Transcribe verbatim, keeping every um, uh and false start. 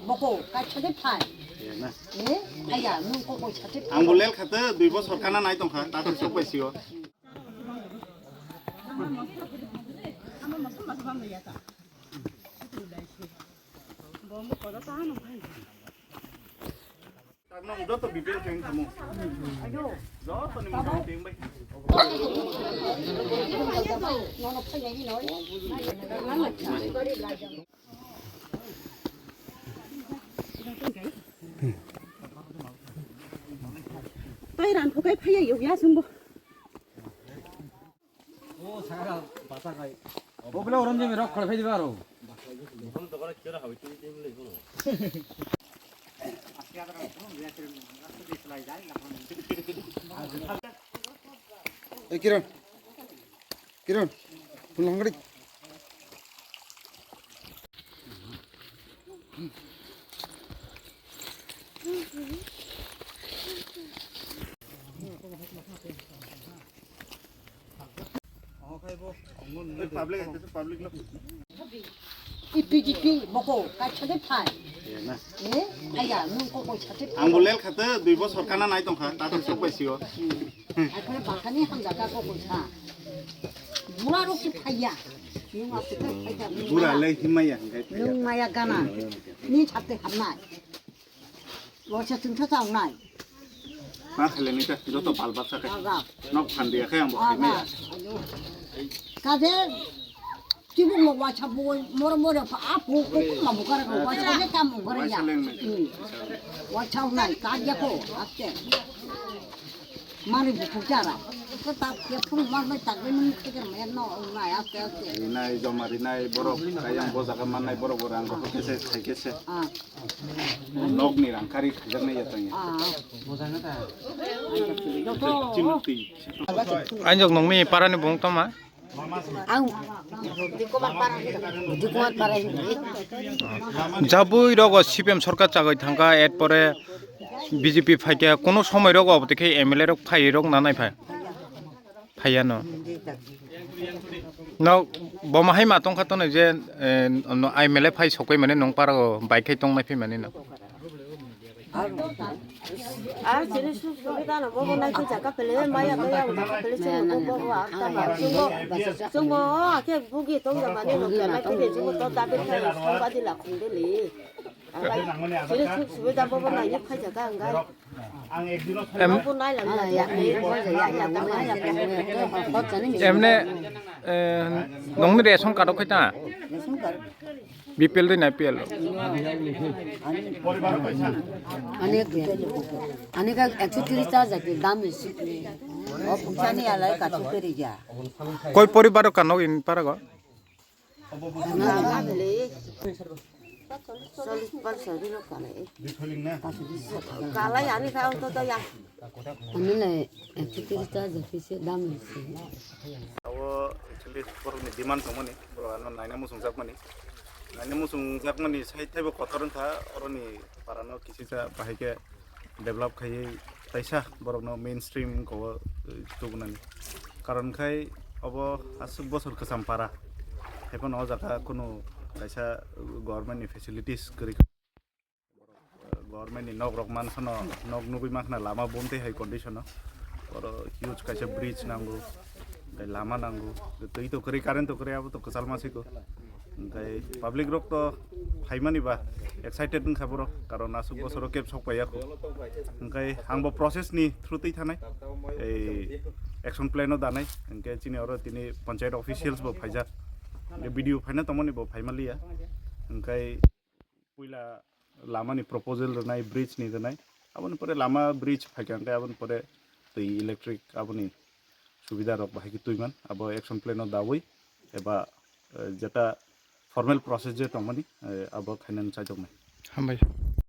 Boko, kaisa de phai. Eh, na. Eh, aya, nung koko sate phai. Ang bo lel khate dui bosor kana nai tongkha, ta thang sok bai sio. Joto B P L keng tamo. Joto ni mung keng bai. Tei ran phukai phaiya yokya sumbo. O bela orom jemi rok khol khai diba aro. Ei Kiran. Kiran. Pulang kadi. Public, public lo. I B J P boko kaisa de phai. Eh, aya, nung koko sate phai. Ang bo lel khate dui bosor kana nai tongkha, ta thang sok bai sio. Akhone bakani hamjaka koko sa. Bura rok si phaiya. Nung asuk phaiya. Bura le himaya hingkai phaiya. Nung maya gana. Ni sate hamnai. Waisa chwngsa chawnai. Ma khailani ta, joto bal baksa khe. Aga. Nok phan dia khe ang bo khaimaya. Aga. Ayo. Kaje, tibuk mo waisa bui, moro moro pha, a phu, phu, phu, ma bukara ko, waisa ne kam bukara ya. Waisa lengnai. Hmm. Waisa nai, ka ya ko, aste. Mani buku jara. Ko ta ke phuru mar mai tak be nung ke ke mer no nai aste aste. Rinai, joma rinai, borok kayang bo jaga mannai, borok bo rang rok kese, khai kese. Ah. Nok ni rang kari khajaknai ya tanya. Ah. Joto. Chimukti. Anjok nongni parani bung toma? Ang Dikomar para, Dikomar para. Jabui rogo C P M sorkar chagoi thangkha, et pore B J P phaikha, kono somoi rogo abotwi khe M L A rok phai rok nanai phai. Phaiya no. No, bo ma hai ma tongkha tono je, eh, no, M L A phai sokoi mane nong para go bike khai tong nai phai mane no. Ar chini suk subida no bobo nai khe jaga pele, maya maya jaga pele chini bobo bo ar ta ma chungo, chungo akhe bugi tong ya mani no kya nai khe chungo to ta be khai song ba di la khum de li. Ang bai chini suk subida bobo nai ni phai jaga ang gai. Em, bobo nai la ya ya ya ya ya ta ma ya ta. Emne, eh, nongni ration card o khai ta? Ration card. B P L de na A P L? Ani, ani ka ekso tris ta jati dam isi. O pungsani alai ka chukeri ja. Koi poribar ka nog in para go? Kalai ani ka to ya. Ani le ekso tris ta jati se dam isi. Abo actually borokni demand tongmani, borok ano naina muchungjakmani. Naina muchungjakmani side taibo kotor wngkha, oroni parano kisisa bahai khe develop khaiwi taisa borokno mainstream wngkha o, eh, tubunani. Karon khai obo aswk bosor kwcham para, haiphano o jaga kunu kaisa government ni facilities kwrwi. Government ni nok rok mansano, nok nugwi mankha lama bonte hai condition o. Oro huge kaisa bridge nango, tei lama nango, tei twi to kwrwi, current to kwrwi, abo to kwchal ma siko. Tei public rok to phaimani ba excited wngkha borok, karon aswk bosoro keb sok paiya kho. Hwnkhe ang bo process ni through twi thanai, ei action plan o danai, hwnkhe chini oro tini panchayat officials bo phaijak, hwnkhe B D O phaina tongmani bo phaimaliya, hwnkhe puila lama ni proposal rwnai, bridge ni rwnai. Aboni pore lama bridge phaikha hwnkhe aboni pore twi electric aboni subida rok bahai khe twiman. Abo action plan o dawi eba, eh, jeta formal process je tongmani, eh, abo khainani chajoknai. Hambai.